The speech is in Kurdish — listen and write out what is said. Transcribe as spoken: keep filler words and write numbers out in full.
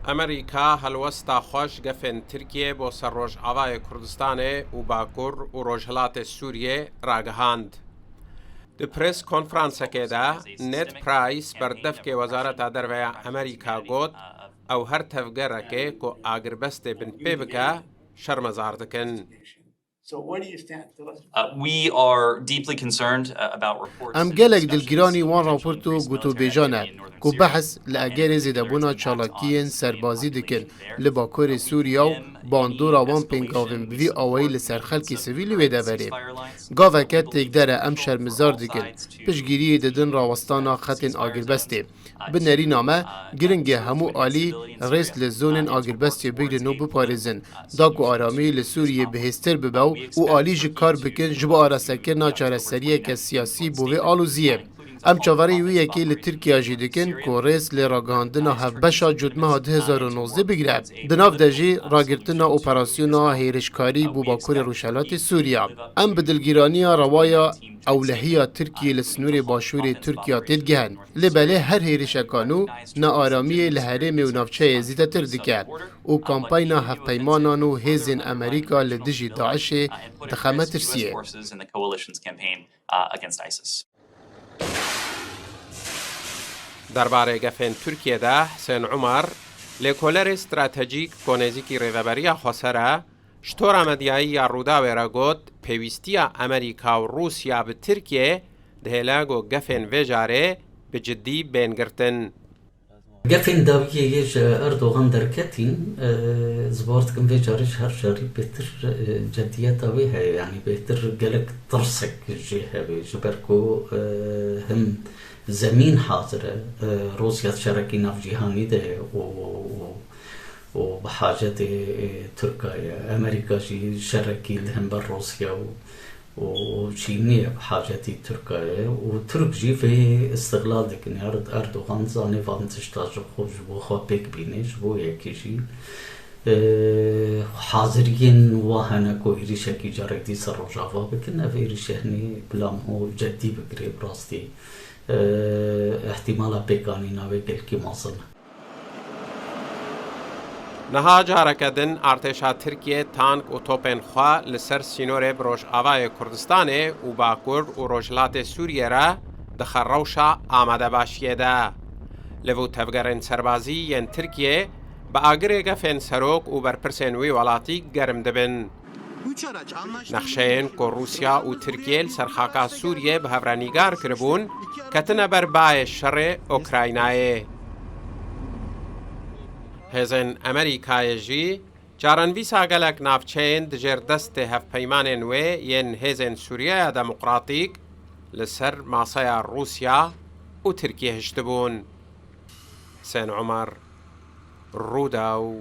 Amerîka helwesta xwe ji gefên Tirkiyê bo ser Rojavayê Kurdistanê û Bakur û Rojhilatê Sûriyê ragihand. Di press konferansekê de Ned Price, berdevkê Wezareta Derve ya Amerîka, got, ew her tevgerekê ku agirbestê binpê bike, şermezar dikin. So where do you stand? Tell us. Uh, we are deeply concerned, uh, about reports Em of gelek discussions dilgiranî wan raport û gotûbêjan e ku behs li egerê zêdebûna çalakiyên serbazî dikin li Bakurê Sûriya û bandora wan pêngavên bi vî awayî li ser xelkê sivîl li wê deverê. Gaveke têkder e, em şermizar dikin. Piştgiriyê didin rawestana xetên agirbestê. Bi nerîna me, giring e hemû alî rêz li zonên agirbestê bigrin û biparêzin, da ku aramî li Sûriyê bihêztir bibe û, û alî jî kar bikin ji bo arastekirina çareseriyeke siyasî bo vê aloziyê. Em çaverî wî yekê li Tirkiya jî dikin ku rêz li ragihandina hevbeşa cotmeha du hezar û nozdeh bigire. Di nav de jî ragirtina operasyona hêrişkarî bo Bakurê Rojhelatê Sûriya. Em bi dilgîraniya rewaya ewlehiya Tirkiyê li sinûrê başûrê Tirkiya têdigihin. Lê belê her hêrişeka nû nearamiyê li herêmê û navçeyê zêdetir dike û kampayna hevpeymanan û hêzên Amerîka li dijî DAIŞ'ê dixe metirsiyê. Derbarê gefên Tirkiyê de Hisên Umar, lêkolerê stratejîk ku nêzîkî Rêveberiya Xweser e, ji tora medyayî ya Rûdawê re got, pêwîstiya Amerîka û Rûsya bi Tirkiyê dihêle ku gefên vê carê bi cidî bên girtin. Gefên dawiyê yê ji Erdogan derketîn, e, ez bawer dikim vê carê ji her carî bêtir, e, ceddiyeta wê heye, yanî bêtir gelek tirsek jê hebe, ji ber ku, e, him zemîn hazir e, e, Rûsya di şerekî navcîhanî de ye û, û, û bi hacetê, e, Tirka ye. Amerîka jî şerekî li hember Rûsya û, û Çînê ye, bi hacetî Tirka ye û Tirk jî vê îstixlal dikin. Erd-, Erdogan dizane van tişta ji xwe, ji bo xwe pêk bîne, ji bo yekê jî, e, haziriyên wa hene ku êrîşekî carek dî ser Rojava bikin. Ev êrîşe hinî bila min û ceddî bigire, bi rastî, e, îhtîmala pêkanîna wê gelkî mezin e. Niha careke din artêşa Tirkiyê tank û topên xwe li ser sînorê bi Rojavayê Kurdistanê û Bakur û Rojhilatê Sûriyê re dixe rewşa amadebaşiyê de. Li vû tevgerên serbazî yên Tirkiyê bi agirê gefên serok û berpirsên wî welatî germ dibin. Nexşeyên ku Rûsya û Tirkiye li ser xaka Sûriyê bi hev re nîgar kiribûn, ketine ber bayê şerê Ukraynayê. Hêzên Amerîkayê jî çarenivîsa gelek navçeyên di jêr destê hevpeymanên wê yên Hêzên Sûriyeya Demokratîk li ser maseya Rûsya û Tirkiye hiştibûn. Husên Omer, Rûdaw.